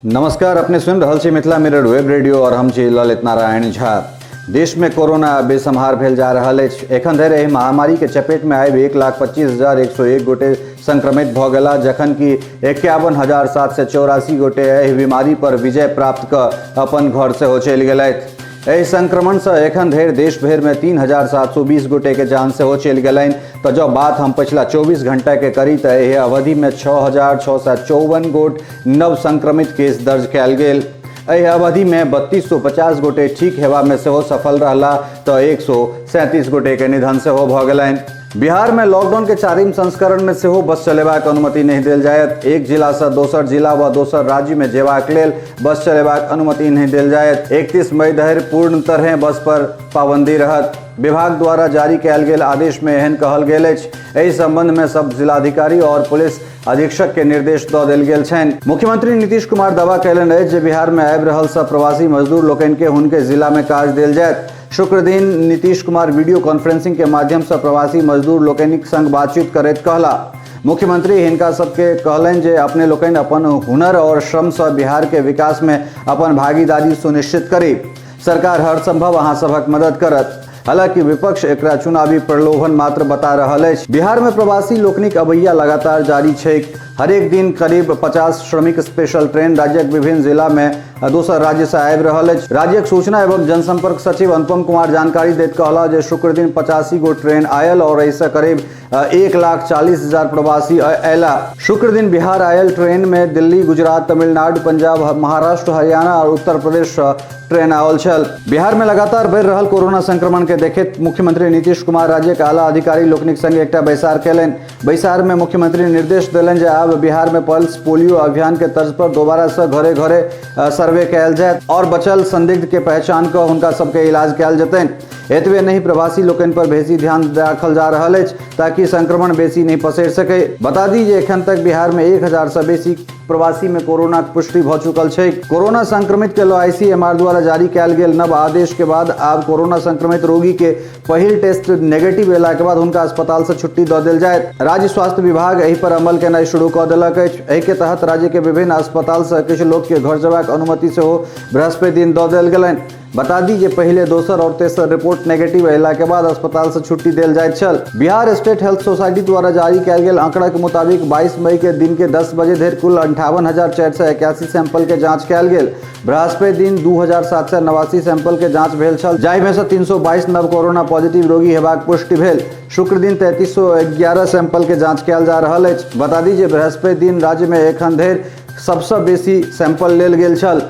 नमस्कार, अपने सुनि रहल छी मिथिला मिरर वेब रेडियो और हम छी ललित नारायण झा। देश में कोरोना बेसम्हार भेल जा रहल अछि। एखन धरि एहि महामारी के चपेट में आबि 1,25,101 गोटे संक्रमित भऽ गेला, जखन कि 51,784 गोटे एहि बीमारी पर विजय प्राप्त कऽ अपन घर सेहो चलि गेलथि। एहि संक्रमणसँ एखन धरि देश भरिमे 3,720 गोटेके जान सेहो चलि गेलनि। तऽ जँ बात हम पछिला 24 घंटाके करी तऽ एहि अवधिमे 6,654 गोट नव संक्रमित केस दर्ज कयल गेल। एहि अवधिमे 3,250 गोटे ठीक हेबामे सेहो सफल रहला तऽ 137 गोटेके निधन सेहो भऽ गेलनि। बिहार में लॉकडाउन के चारिम संस्करण में सेहो बस चलेबाक अनुमति नहि देल जायत। एक जिला से दोसर जिला व दोसर राज्य में जेबाक लेल बस चलेबाक अनुमति नहि देल जायत। 31 मई धरि पूर्ण तरहे बस पर पाबंदी रहत। विभाग द्वारा जारी कयल गेल आदेश में एहन कहल गेल अछि। एहि संबंध में सब जिलाधिकारी और पुलिस अधीक्षक के निर्देश दऽ देल गेल छनि। मुख्यमंत्री नीतीश कुमार दावा कयलनि अछि जे बिहार में आबि रहल सब प्रवासी मजदूर लोकनि के हुनके जिला में काज देल जायत। शुक्र दिन नीतीश कुमार वीडियो कॉन्फ्रेंसिंग के माध्यम से प्रवासी मजदूर लोकनिक संग बातचीत करैत कहला। मुख्यमंत्री हिनका सबके कहलनि जे अपने लोकनि अपन हुनर और श्रम से बिहार के विकास में अपन भागीदारी सुनिश्चित करी। सरकार हर संभव अहाँ सभक मदद करत। हालांकि विपक्ष एकरा चुनावी प्रलोभन मात्र बता रहल अछि। बिहार में प्रवासी लोकनिक अबैया लगातार जारी छैक। हरेक दिन करीब 50 श्रमिक स्पेशल ट्रेन राज्यक विभिन्न जिला में दोसर राज्य से आबि रहल अछि। राज्यक सूचना एवं जनसंपर्क सचिव अनुपम कुमार जानकारी दैत कहला जे शुक्र दिन 85 गो ट्रेन आयल और एहिसँ करीब 1,40,000 प्रवासी अयला। शुक्र दिन बिहार आयल ट्रेन में दिल्ली, गुजरात, तमिलनाडु, पंजाब, महाराष्ट्र, हरियाणा और उत्तर प्रदेश सँ ट्रेन आयल छल। बिहार में लगातार बढ़ि रहल कोरोना संक्रमण के देखैत मुख्यमंत्री नीतीश कुमार राज्यक आला अधिकारी लोकनिक संग एकटा बैसार कयलनि। बैसार में मुख्यमंत्री निर्देश देलनि जे आब बिहार में पल्स पोलियो अभियान के तर्ज पर दोबारा से घरे घरे सर्वे कयल जायत और बचल संदिग्ध के पहचान कऽ हुनका सबके इलाज कयल जेतनि। एतबे नहि, प्रवासी लोकनि पर बेसी ध्यान राखल जा रहल अछि ताकि संक्रमण बेसी नहि पसरि सकै। बता दी जे एखन तक बिहार में 1000 सँ बेसी प्रवासी में कोरोना के पुष्टि भऽ चुकल छै। कोरोना संक्रमित के लऽ आईसीएमआर द्वारा जारी कयल गेल नव आदेश के बाद आब कोरोना संक्रमित रोगी के पहिल टेस्ट नेगेटिव एला के बाद हुनका अस्पताल से छुट्टी दऽ देल जायत। राज्य स्वास्थ्य विभाग एहि पर अमल केनाइ शुरू कऽ देलक अछि। एहि के तहत राज्य के विभिन्न अस्पताल से किछु लोक के घर जेबाक अनुमति सेहो बृहस्पति दिन दऽ देल गेलनि। बता दी जे पहिले दोसर और तेसर रिपोर्ट नेगेटिव अयला के बाद अस्पताल से छुट्टी देल जाइत छल। बिहार स्टेट हेल्थ सोसाइटी द्वारा जारी कयल गेल आंकड़ा के मुताबिक 22 मई के दिन के 10 बजे धरि कुल 58,481 सैंपल के जांच कयल गेल। बृहस्पति दिन 2,789 सैंपल के जांच भेल छल, जाहिमे से 322 नव कोरोना पॉजिटिव रोगी हेबाक पुष्टि भेल। शुक्र दिन 3,311 सैंपल के जांच कयल जा रहल अछि। बता दी जे बृहस्पति दिन राज्य में एखन धरि सबसँ बेसी सैंपल लेल गेल छल।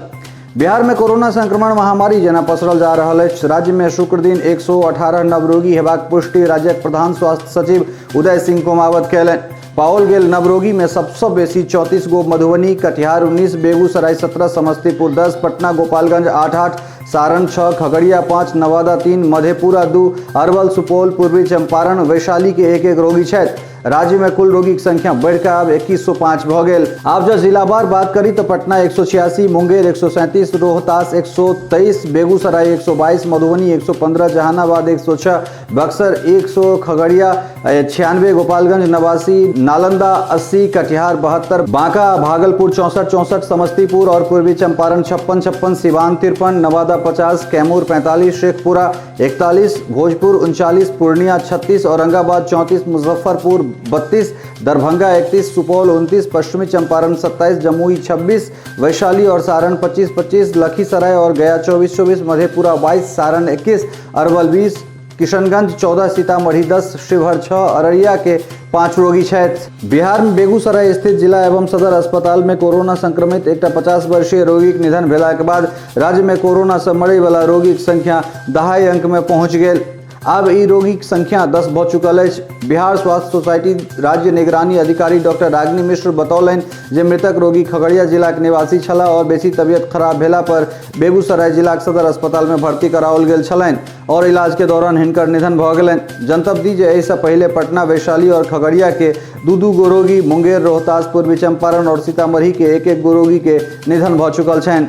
बिहार में कोरोना संक्रमण महामारी जेना पसरल जा रहल अछि। राज्य में शुक्र दिन 118 नव रोगी हेबाक पुष्टि राज्यक प्रधान स्वास्थ्य सचिव उदय सिंह कुमावत कयलनि। पाओल गेल नव रोगी में सबसँ बेसी 34 गो मधुबनी, कटिहार 19, बेगूसराय 17, समस्तीपुर 10, पटना, गोपालगंज 8 8, सारण 6, खगड़िया 5, नवादा 3, मधेपुरा 2, अरवल, सुपौल, पूर्वी चंपारण, वैशाली के एक एक रोगी छथि। राज्य में कुल रोगी के संख्या बढ़िकऽ आब 2,105 भऽ गेल। आब जँ जिलावार बात करी तऽ पटना 186, मुंगेर 137, रोहतास 123, बेगूसराय 122, मधुबनी 115, जहानाबाद 106, बक्सर 100, खगड़िया 96, गोपालगंज 89, नालंदा 80, कटिहार 72, बांका भागलपुर 64 64, समस्तीपुर और पूर्वी चंपारण 56 56, सिवान 53, नवादा 50, कैमूर 45, शेखपुरा 41, भोजपुर 39, पूर्णिया 36, औरंगाबाद 34, मुजफ्फरपुर 32, दरभंगा 31, सुपौल 29, पश्चिमी चंपारण 27, जमुई 26, वैशाली और सारण 25 25, लखीसराय और गया 24 24, मधेपुरा 22, सारण 21, अरवल 20, किशनगंज 14, सीतामढ़ी 10, शिवहर 6, अररिया के 5 रोगी छथि। बिहार में बेगूसराय स्थित जिला एवं सदर अस्पताल में कोरोना संक्रमित एकटा 50 वर्षीय रोगीक निधन भेलाक बाद राज्य में कोरोना से मरय वाला रोगीक संख्या दहाई अंक में पहुंच गेल। आब ई रोगीक संख्या 10 भऽ चुकल अछि। बिहार स्वास्थ्य सोसाइटी राज्य निगरानी अधिकारी डॉक्टर रागिनी मिश्र बतौलनि जे मृतक रोगी खगड़िया जिलाक निवासी छलाह और बेसी तबियत खराब भेला पर बेगूसराय जिलाक सदर अस्पताल में भर्ती कराओल गेल छलनि और इलाज के दौरान हिनकर निधन भऽ गेलनि। जनतब दी जे एहिसँ पहिले पटना, वैशाली और खगड़िया के 2-2 गो रोगी, मुंगेर, रोहतास, पूर्वी चंपारण और सीतामढ़ी के 1-1 गो रोगी के निधन भऽ चुकल छनि।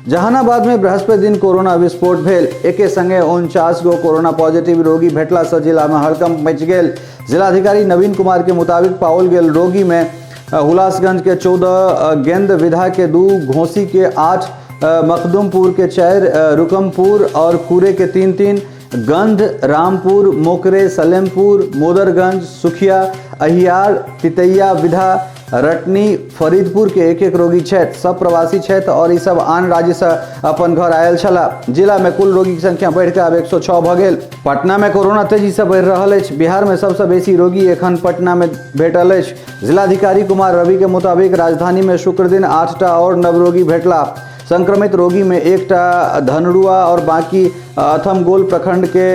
जहानाबाद में बृहस्पति दिन कोरोना विस्फोट भेल। एके संगे 49 गो कोरोना पॉजिटिव रोगी भेटला से जिला में हड़कंप मचि गेल। जिलाधिकारी नवीन कुमार के मुताबिक पाओल गेल रोगी में हुलासगंज के 14, गेंद विधा के 2, घोसी के 8, मखदुमपुर के 4, रुकमपुर और कूरे के 3-3, गंध, रामपुर, मोकरे, सलेमपुर, मोदरगंज, सुखिया, अहियार, तितैया विधा, रटनी, फरीदपुर के 1-1 रोगी छथि। सब प्रवासी छथि और ई सब आन राज्य से अपन घर आयल छलाह। जिला में कुल रोगी के संख्या बढ़िकऽ आब 106 भऽ गेल। पटना में कोरोना तेजी से बढ़ि रहल अछि। बिहार में सबसँ बेसी रोगी एखन पटना में भेटल अछि। जिलाधिकारी कुमार रवि के मुताबिक राजधानी में शुक्र दिन 8टा और नव रोगी भेटला। संक्रमित रोगी में 1टा धनरुआ और बाकी अथमगोल प्रखंड के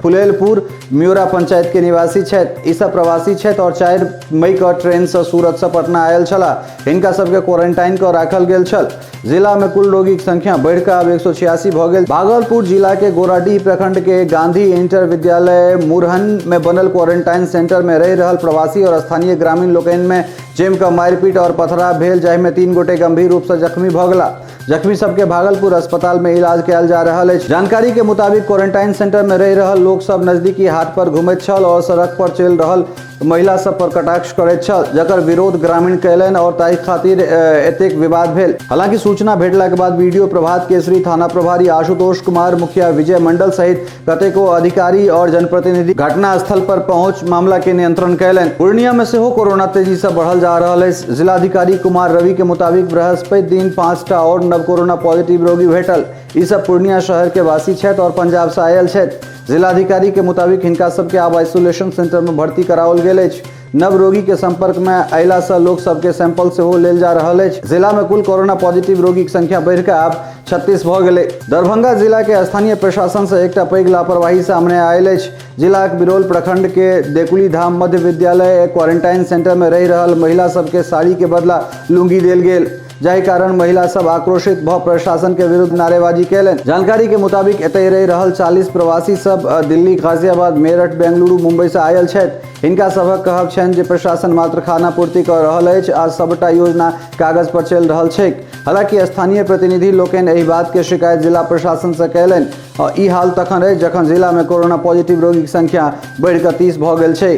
फुलेलपुर म्योरा पंचायत के निवासी छथि। ई सब प्रवासी छथि और 4 मई के ट्रेन से सूरत से पटना आयल छलाह। हिनका सबके क्वारंटाइन कऽ राखल गेल छल। जिला में कुल रोगी के संख्या बढ़िकऽ आब 186 भऽ गेल। भागलपुर जिला के गोराडीह प्रखंड के गांधी इंटर विद्यालय मुरहन में बनल क्वारंटाइन सेंटर में रहि रहल प्रवासी और स्थानीय ग्रामीण लोकनि में जमि कऽ मारिपीट और पथराव भेल, जाहि में 3 गोटे गंभीर रूप से जख्मी भऽ गेला। जख्मी सबके भागलपुर अस्पताल में इलाज कयल जा रहल अछि। जानकारी के मुताबिक क्वारंटाइन सेंटर में रहि रहल लोक सब नजदीकी हाट पर घुमैत छल और सड़क पर चलि रहल महिला सब पर कटाक्ष करैत छल, जकर विरोध ग्रामीण कयलनि और ताहि खातिर एतेक विवाद भेल। हालांकि सूचना भेटला के बाद बीडीओ प्रभात केसरी, थाना प्रभारी आशुतोष कुमार, मुखिया विजय मंडल सहित कतेको अधिकारी और जनप्रतिनिधि घटना स्थल पर पहुंच मामला के नियंत्रण कयलनि। पूर्णिया में सेहो कोरोना तेजी से बढ़ल जा रहल अछि। जिलाधिकारी कुमार रवि के मुताबिक बृहस्पति दिन 5टा और नव कोरोना पॉजिटिव रोगी भेटल। ई सब पूर्णिया शहर के वासी छथि और पंजाब से आयल छथि। जिलाधिकारी के मुताबिक हिनका सबके आब आइसोलेशन सेंटर में भर्ती कराओल गेल अछि। नव रोगी के संपर्क में अयला से लोक सबके सैंपल सेहो लेल जा रहल अछि। जिला में कुल कोरोना पॉजिटिव रोगी के संख्या बढ़िकऽ आब 36 भऽ गेलै। दरभंगा जिला के स्थानीय प्रशासन से एकटा पैघ लापरवाही सामने आयल अछि। जिलाक बिरौल प्रखंड के देकुली धाम मध्य विद्यालय क्वारंटाइन सेंटर में रहि रहल महिला सबके साड़ी के बदला लुंगी देल गेल, जाहि कारण महिला सब आक्रोशित भऽ प्रशासन के विरुद्ध नारेबाजी कयलनि। जानकारी के मुताबिक एतय रहि रहल 40 प्रवासी सब दिल्ली, गाजियाबाद, मेरठ, बेंगलुरु, मुंबई से आयल छथि। हिनका सभक कहब छनि जे प्रशासन मात्र खाना पूर्ति कऽ रहल अछि आ सबटा योजना कागज पर चलि रहल छैक। हालांकि स्थानीय प्रतिनिधि लोकनि एहि बात के शिकायत जिला प्रशासन से कयलनि। ई हाल तखन अछि जखन जिला में कोरोना पॉजिटिव रोगी के संख्या बढ़िकऽ 30 भऽ गेल छै।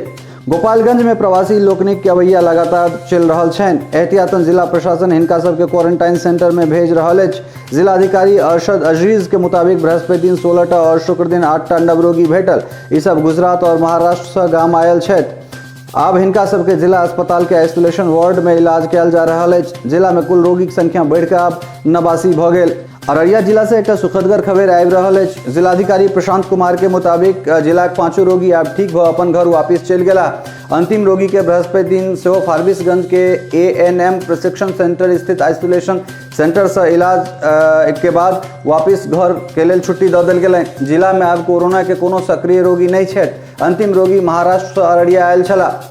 गोपालगंज में प्रवासी लोकनिक के अवैया लगातार चलि रहल छनि। एहतियातन जिला प्रशासन हिनका सबके क्वारंटाइन सेंटर में भेज रहल अछि। जिलाधिकारी अरशद अजीज के मुताबिक बृहस्पति दिन 16टा और शुक्र दिन 8टा नव रोगी भेटल। ई सब गुजरात और महाराष्ट्र से गाम आयल छथि। आब हिनका सबके जिला अस्पताल के आइसोलेशन वार्ड में इलाज कयल जा रहल अछि। जिला में कुल रोगी के संख्या बढ़िकऽ आब 89 भऽ गेल। अररिया जिला से एकटा सुखदगर खबर आबि रहल अछि। जिलाधिकारी प्रशांत कुमार के मुताबिक जिलाक 5 रोगी आब ठीक भऽ अपन घर वापिस चलि गेलाह। अंतिम रोगी के बृहस्पति दिन सेहो फारबिसगंज के एएनएम प्रशिक्षण सेंटर स्थित आइसोलेशन सेंटर से इलाज के बाद वापिस घर के लेल छुट्टी दऽ देल गेलनि। जिला में आब कोरोना के कोनो सक्रिय रोगी नहि छथि। अंतिम रोगी महाराष्ट्र से अररिया आयल छलाह।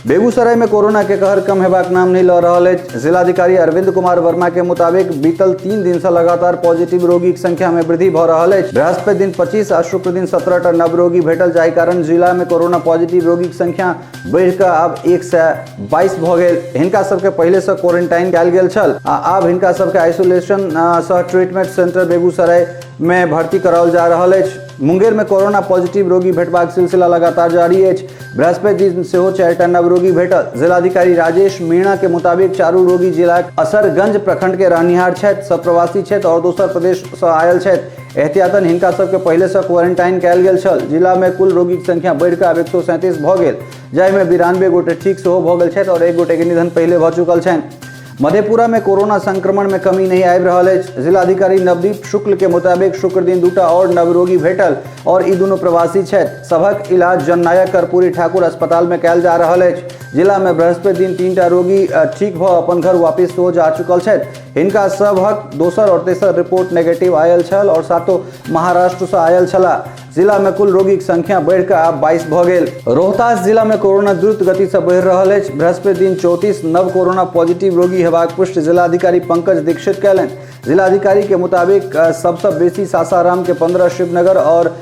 बेगूसराय में कोरोना के कहर कम हेबाक नाम नहीं लऽ रहल अछि। जिलाधिकारी अरविंद कुमार वर्मा के मुताबिक बीतल 3 दिन से लगातार पॉजिटिव रोगी के संख्या में वृद्धि भऽ रहल अछि। बृहस्पति दिन 25 आ शुक्र दिन 17टा नव रोगी भेटल, जाहि कारण जिला में कोरोना पॉजिटिव रोगी के संख्या बढ़िकऽ आब 122 भऽ गेल। हिनका सबके पहिले से क्वारंटाइन कयल गेल छल आ आब हिनका सबके आइसोलेशन सह ट्रीटमेंट सेंटर बेगूसराय में भर्ती कराओल जा रहल अछि। मुंगेर में कोरोना पॉजिटिव रोगी भेटबाक सिलसिला लगातार जारी अछि। बृहस्पति दिन सेहो 4टा नव रोगी भेटल। जिलाधिकारी राजेश मीणा के मुताबिक 4 रोगी जिलाक असरगंज प्रखंड के रहनिहार छथि, सब प्रवासी छथि और दोसर प्रदेश से आयल छथि। एहतियातन हिनका सबके पहिले से क्वारंटाइन कयल गेल छल। जिला में कुल रोगी के संख्या बढ़िकऽ आब 137 भऽ गेल, जाहि में 92 गोटे ठीक सेहो भऽ गेल छथि और 1 गोटे के निधन पहिले भऽ चुकल छनि। मधेपुरा में कोरोना संक्रमण में कमी नहीं आबि रहल अछि। जिलाधिकारी नवदीप शुक्ल के मुताबिक शुक्र दिन 2टा और नव रोगी भेटल और ई दुनू प्रवासी छथि। सभक इलाज जननायक कर्पूरी ठाकुर अस्पताल में कयल जा रहल अछि। जिला में बृहस्पति दिन 3टा रोगी ठीक भऽ अपन घर वापिस सेहो जा चुकल छथि। हिनका सभक दोसर और तेसर रिपोर्ट नेगेटिव आयल छल और 7 महाराष्ट्र से आयल छलाह। जिला में कुल रोगी के संख्या बढ़िकऽ आब 22 भऽ गेल। रोहतास जिला में कोरोना द्रुत गति से बढ़ि रहल अछि। बृहस्पति दिन 34 नव कोरोना पॉजिटिव रोगी हेबाक पुष्टि जिलाधिकारी पंकज दीक्षित कयलनि। जिलाधिकारी के मुताबिक सबसँ बेसी सासाराम के 15, शिवनगर और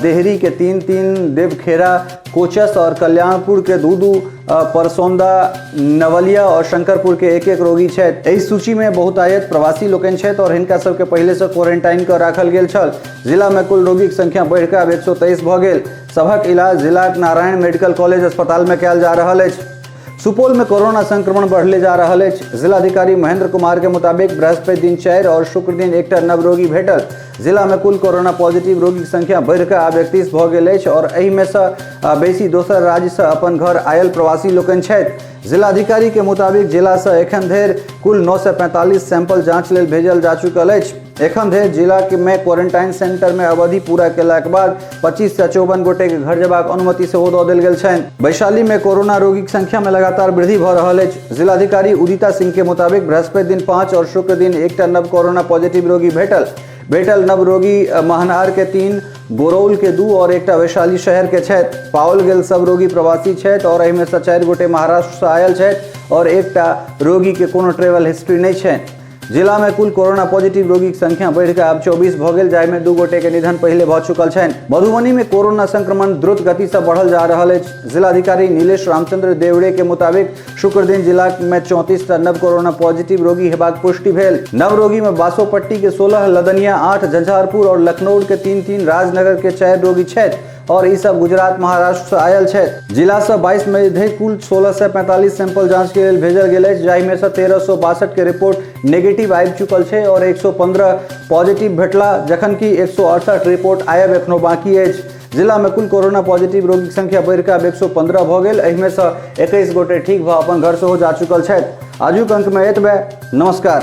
देहरी के 3-3, देवखेड़ा, कोचस और कल्याणपुर के 2-2, परसौंदा, नवलिया और शंकरपुर के 1-1 रोगी छथि। एहि सूची में बहुतायत प्रवासी लोकनि छथि और हिनका सबके पहिले से क्वारंटाइन कऽ राखल गेल छल। जिला में कुल रोगी के संख्या बढ़िकऽ आब 123 भऽ गेल। सभक इलाज जिलाक नारायण मेडिकल कॉलेज अस्पताल में कयल जा रहल अछि। सुपौल में कोरोना संक्रमण बढ़ले जा रहल अछि। जिलाधिकारी महेंद्र कुमार के मुताबिक बृहस्पति दिन 4 और शुक्र दिन एकटा नव रोगी भेटल। जिला में कुल कोरोना पॉजिटिव रोगी के संख्या बढ़ि कऽ आब 31 भऽ गेल अछि और एहि में सँ बेसी दोसर राज्य सँ अपन घर आयल प्रवासी लोकनि छथि। जिलाधिकारी के मुताबिक जिला सँ एखन धरि कुल 945 सैंपल जांच लेल भेजल जा चुकल अछि। एखन धरि जिला में क्वारंटाइन सेंटर में अवधि पूरा केलाक बाद 25 से 54 गोटे के घर जेबाक अनुमति सेहो दऽ देल गेल छनि। वैशाली में कोरोना रोगीक संख्या में लगातार वृद्धि भऽ रहल अछि। जिलाधिकारी उदिता सिंह के मुताबिक बृहस्पति दिन 5 और शुक्र दिन एकटा नव कोरोना पॉजिटिव रोगी भेटल। भेटल नव रोगी महनार के 3, गोरौल के 2 और एकटा वैशाली शहर के छथि। पाओल गेल सब रोगी प्रवासी छथि और एहिमे सँ 4 गोटे महाराष्ट्र सँ आयल छथि और एकटा रोगी के कोनो ट्रेवल हिस्ट्री नहि छनि। जिला में कुल कोरोना पॉजिटिव रोगी के संख्या बढ़ि कऽ आब 24 भऽ गेल, जाहिमे 2 गोटे के निधन पहिले भऽ चुकल छनि। मधुबनी में कोरोना संक्रमण द्रुत गति से बढ़ल जा रहल अछि। जिलाधिकारी नीलेश रामचंद्र देवड़े के मुताबिक शुक्र दिन जिला में 34 टा नव कोरोना पॉजिटिव रोगी हेबाक पुष्टि भेल। नव रोगी में बासोपट्टी के 16, लदनिया 8, झंझारपुर और लखनऊ के 3-3, राजनगर के 4 रोगी छथि और ई सब गुजरात महाराष्ट्र से आयल छथि। जिला से 22 मई धरि कुल 1645 सैंपल जांच के लेल भेजल गेल अछि, जाहिमे से 1362 के रिपोर्ट नेगेटिव आबि चुकल छै और 115 पॉजिटिव भेटला, जखन कि 168 रिपोर्ट आयब एखनो बाकी अछि। जिला में कुल कोरोना पॉजिटिव रोगीक संख्या बढ़ि कऽ आब 115 भऽ गेल। एहिमे सँ 21 गोटे ठीक भऽ अपन घर सेहो जा चुकल छथि। आजुक अंक में एतबे। नमस्कार।